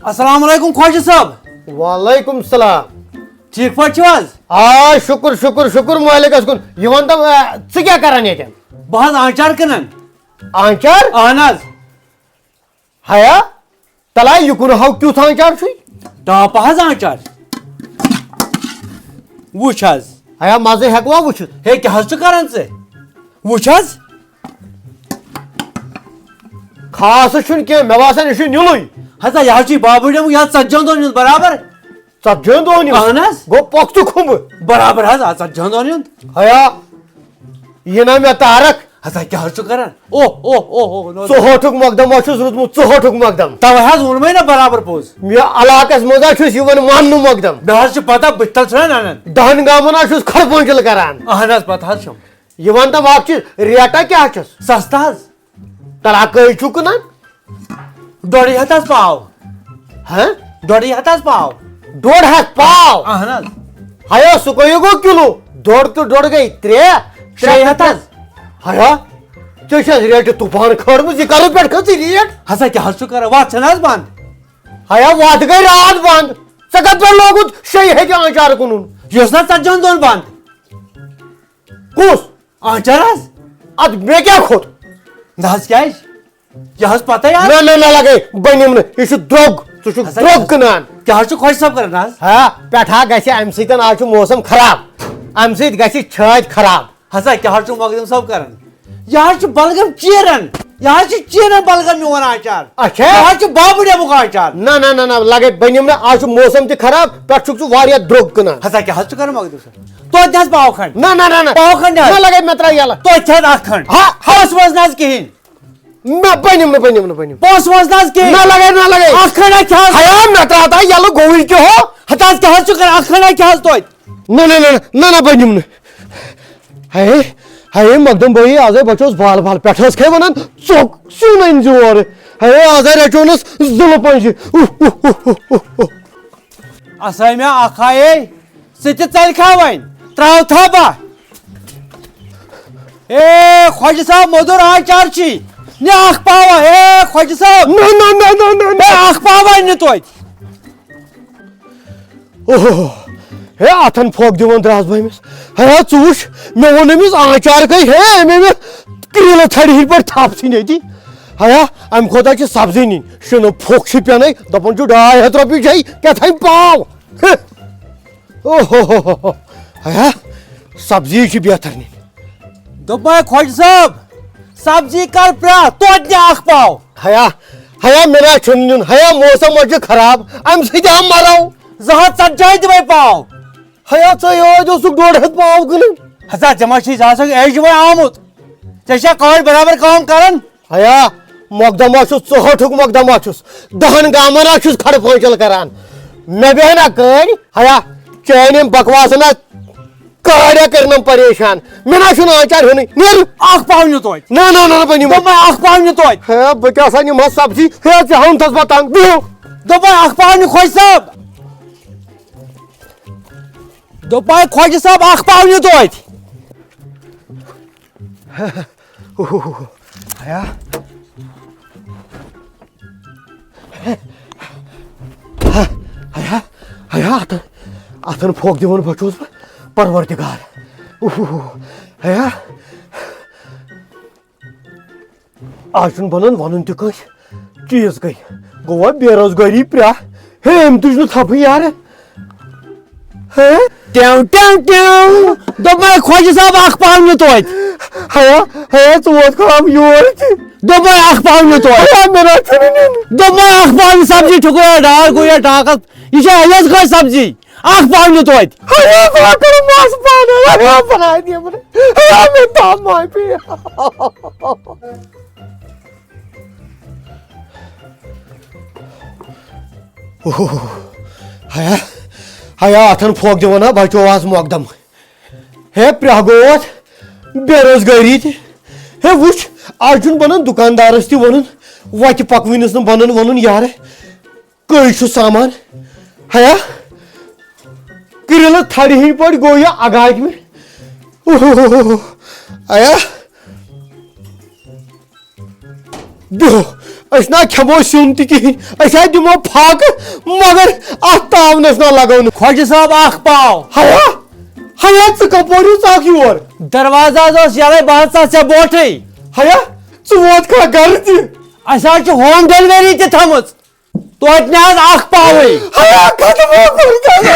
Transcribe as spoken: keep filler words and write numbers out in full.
السلام علیکم خواجہ صٲب۔ وعلیکم السلام۔ ٹھیٖک پٲٹھۍ چھِو حظ؟ آ، شُکُر، شُکُر، شُکُر مٲلِکَس کُن۔ یہِ وَن تہٕ، آ، ژٕ کیٛاہ کَران ییٚتٮ۪ن؟ بہٕ حظ آنٛچار کٕنان۔ آنٛچار؟ اَہَن حظ۔ ہیا، تَلہ یہِ کُن ہاو کیُتھ آنٛچار چھُے؟ ٹاپہٕ حظ آنٛچار۔ وٕچھ حظ۔ ہیا، مَزٕ ہٮ۪کوا وٕچھِتھ؟ ہے، کیٛاہ حظ چھُ کَران ژٕ؟ وٕچھ حظ۔ خاص چھُنہٕ کینٛہہ، مےٚ باسان یہِ چھُ نیُلُے۔ ہسا، یہِ حظ چھُ بابُڈیومُت، یہِ حظ ژتجِہن دۄہن ہُنٛد برابر۔ ژتجِہن دۄہن ہُنٛد؟ اہن حظ۔ گوٚو پۄختہٕ کھُمبہٕ۔ برابر حظ، آ، ژتجِہن دۄہن ہُنٛد۔ ہیا، یہِ نا مےٚ تارک۔ ہسا، کیٛاہ حظ چھُ کران؟ اوہ، اوہ، اوہ، اوہ، نو۔ ژُہٲٹھُک مقدم حظ چھُس روٗدمُت، ژُہٲٹھُک مقدم۔ توے حظ ووٚنمَے نا برابر پوٚز۔ مےٚ علاقس منٛز حظ چھُس یِوان ماننہٕ مقدم۔ مےٚ حظ چھُ پتہ، بہٕ تہِ تل چھُنہ ننان۔ دہن گامن حظ چھُس کھڑپٲنچل کران۔ اہن حظ، پتہ حظ چھُم۔ یہِ وَن تہٕ وَن اکھ چیٖز، ریٹا کیٛاہ چھَس؟ سَستہٕ حظ۔ تَلہٕ ہا کٔہۍ چھُو کٕنان؟ ڈۄڈٕے ہَتھ حظ پاو۔ ہہ؟ ڈۄڈٕے ہَتھ حظ پاو۔ ڈۄڈ ہَتھ پاو؟ اَہَن حظ۔ ہَیا، سُہ کٔہۍ گوٚو کِلوٗ؟ ڈۄڈ تہٕ ڈۄڈ گٔے ترٛےٚ۔ شےٚ ہَتھ حظ۔ ہَیا، ژےٚ چھَس ریٹہِ طوٗفان کھٲرمٕژ، یہِ کَرٕ پٮ۪ٹھ کھٔژٕے ریٹ؟ ہَسا، کیٛاہ حظ چھُ کَران؟ وَتھ چھَنہٕ حظ بنٛد؟ ہَیا، وَتھ گٔے راتھ بنٛد۔ ژےٚ کَتہِ پٮ۪ٹھ لوگُتھ شیٚیہِ ہَتہِ آنٛچار کٕنُن؟ یہِ اوس نہ ژَتجِہَن دۄہَن بنٛد۔ کُس؟ آنچار حظ۔ اَدٕ مےٚ کیٛاہ کھوٚت؟ نہ حظ، کیٛازِ؟ یہِ حظ پَتَے آز۔ نہ، نہ، نہ لَگَے، بہٕ نِمہٕ نہٕ۔ یہِ چھُ درٛوٚگ۔ ژٕ چھُکھ ہسا درٛوٚگ کیٛاہ حظ؟ کٕنان۔ کیٛاہ حظ چھُ خۄجہِ صٲب کَران آز؟ ہا، پٮ۪ٹھٕ ہا گژھِ اَمہِ سۭتۍ، آز چھُ موسم خراب۔ اَمہِ سۭتۍ گژھِ چھٲتۍ خراب۔ ہسا، کیٛاہ حظ چھُ مۄقدم صٲب کَران؟ یہِ حظ چھُ بلغم چیران۔ یہِ حظ چھُ چیران بلغم میون آنچار۔ اچھا۔ یہِ حظ چھُ بابُڈیمُک آنچار۔ نہ، نہ، نہ، نہ، لَگَے، بہٕ نِمہٕ نہٕ۔ آز چھُ موسم تہِ خراب، پٮ۪ٹھٕ چھُکھ ژٕ واریاہ درٛوٚگ کٕنان۔ ہسا، کیٛاہ حظ چھُ کَران مۄقدم صٲب؟ توتہِ حظ پاو کھنٛڈ۔ نہ، نہ، نہ، نہ۔ پاو کھنٛڈ حظ۔ نہ لَگَے، مےٚ ترٛاو یَلہٕ۔ توتہِ حظ اَکھ کھنٛڈ۔ ہا، ہا۔ پونٛسہٕ وونٛسہٕ نہ حظ کِہیٖنۍ۔ نہ، بہٕ نِمہٕ نہٕ، بہٕ نِمہٕ نہٕ، بہٕ نِمہٕ۔ پونٛسہٕ وونٛسہٕ نہ حظ کِہیٖنۍ۔ نہ لَگَے، نہ لَگَے۔ اَکھ کھنٛڈ حظ کھےٚ حظ۔ ہیا، مےٚ ترٛاو تہٕ یَلہٕ، گوٚوٕے کیٛاہ ہو؟ ہَتہٕ حظ کیٛاہ حظ چھُ کَران؟ اَکھ کھنٛڈ حظ کھےٚ حظ توتہِ۔ نہ، نہ، نہ، نہ، نہ، نہ، بہٕ نِمہٕ نہٕ۔ ہے، ہے، مقدم بھٲیی، آزے بچوس بال بال۔ پٮ۪ٹھٕ ٲس کھے ونان، "ژوٚک سیُن أنۍ زِ اورٕ۔" ہے، آزے رچونس زُلہٕ پنجہِ۔ اُہ، اُہ، اُہ، اُہ، اُہ، اُہ۔ اسٲمیا اکھ آیے، سُہ تہِ ژلہِ کھا وۄنۍ، تراو تھا بہ۔ اے، خۄجہِ صٲب، مۄدُر آنچار چھی۔ نہِ اکھ پاوا، اے، خۄجہِ صٲب۔ نہ، نہ، نہ، نہ، نہ، نہ۔ اے، اکھ پاوا نہِ توتہِ۔ اوہ، ہے، اتھن پھۄکھ دِوان درٛاس بہٕ أمِس۔ ہے، ژٕ وٕچھ، مےٚ ووٚن أمِس آنچار کٔہۍ، ہے، أمۍ، أمۍ کرٛیٖلہٕ تھرِ ہِنٛدۍ پٲٹھۍ تھپھ ژھٕنۍ أتی۔ ہے، امہِ کھۄتہٕ حظ چھِ سبزی نِنۍ۔ شِنہٕ پھۄکھ چھِ پٮ۪نَے، دَپان چھُ ڈاے ہَتھ رۄپیہِ چھے، کیٛاہ تام پاو۔ اوہ، ہے، سبزی چھِ بہتر نِنۍ۔ دوٚپمَے خۄجہِ صٲب، سبزی کر پرٛاہ، توتہِ دِ اکھ پاو۔ ہیا، ہیا، مےٚ نہ چھُنہٕ نیُن، ہیا، موسم حظ چھُ خراب، اَمہِ سۭتۍ ہا مَرو۔ زٕ ہَتھ ژَتجی دِمَے پاو۔ ہیا، ژٕ یوت اوسُکھ ڈۄڈ ہَتھ پاو کٕنٕنۍ۔ ہسا، ژےٚ ما چھُے زٕ ہَتھ سا ایج وۄنۍ آمُت؟ ژےٚ چھا کٲڑۍ برابر کٲم کران؟ ہیا، مۄقدم ہا چھُس، ژُہٲٹھُک مۄقدم ہا چھُس، دَہَن گامَن ہا چھُس کھڑٕ پھٲنٛچَل کران۔ مےٚ بیٚہہِ نا کٲڑۍ، ہیا، چٲنۍ یِم بکواسَن ہا کاڑیا کٔرنم پریشان۔ مےٚ نہ چھُنہٕ آنچار ہیوٚنُے۔ نیر۔ اکھ پاو نیوٗ توتہِ۔ نہ، نہ، نہ، نہ، بہٕ نِمہٕ۔ دوٚپمَے اکھ پاو نیوٗ توتہِ۔ ہے، بہٕ کیٛاہ سا نِمہٕ ہا سبزی؟ ہے، ژےٚ ہاوُن تھَس بہٕ تنٛگ۔ بِہِو۔ دوٚپمَے اکھ پاو نیوٗ خۄجہِ صٲب۔ دوٚپمَے خۄجہِ صٲب، اکھ پاو نیوٗ توتہِ۔ اوہ، ہیا۔ ہیا، ہیا، اتھن، اتھن پھۄکھ دِوان بچوس بہٕ پروردگار۔ اوہ، ہیا۔ آز چھُنہٕ بنان ونُن تہِ کٲنٛسہِ۔ چیٖز گٔے، گوٚوا بے روزگٲری پرٛاہ۔ ہے، أمۍ تُج نہٕ تھپھٕے یارٕ۔ ہے؟ ٹیو، ٹیو، ٹیو۔ دوٚپمَے خۄجہِ صٲب، اکھ پاو نیوٗ توتہِ۔ ہیا، ہیا، ژٕ ووت خراب یور تہِ۔ دوٚپمَے اکھ پاو نیوٗ توتہِ۔ ہیا، مےٚ نہ چھُنہٕ نیُن۔ دوٚپمَے اکھ پاو نیوٗ، سبزی ٹھُکرا ڈار گوٚو یا ٹاکَس۔ یہِ چھا اَسہِ کٲنٛسہِ سبزی؟ اکھ پاو نیوٗ توتہِ۔ ہیا، ژٕ ہا کٔرٕم مَس پانَے۔ ہیا، بَناے دِ یِمَن۔ ہیا، مےٚ تام معٲفی۔ اوہ، ہیا، ہیا، اتھن پھۄکھ دِوان ہا بچو آز مۄقدم۔ ہے، پرٛاہ گوٚو اتھ بے روزگٲری تہِ۔ ہے، وٕچھ، آز چھُنہٕ بنان دُکاندارس تہِ ونُن، وتہِ پکوٕنِس نہٕ بنان ونُن، یارٕ، کٔہۍ چھُ سامان؟ ہیا، کرٛلہٕ تھرِ ہٕنٛدۍ پٲٹھۍ گوٚو یہِ اگاج مےٚ۔ اوہ، ہیا۔ بیوہ، أسۍ نا کھٮ۪مو سیُن تہِ کِہیٖنۍ، أسۍ ہا دِمو فاقہٕ، مگر اتھ تاونس نا لگو نہٕ۔ خۄجہِ صٲب، اکھ پاو۔ ہیا، ہیا، ژٕ کپٲرۍ یُس اکھ یور؟ دروازٕ حظ اوس یلے، بہٕ حظ ژاس ژےٚ برونٹھٕے۔ ہیا، ژٕ ووت کھا گرٕ تہِ؟ اسہِ حظ چھِ ہوم ڈیلیوری تہِ تھٲمٕژ، توتہِ نہٕ حظ اکھ پاوٕے۔ ہیا، ختم ہو کوٚر، ختم۔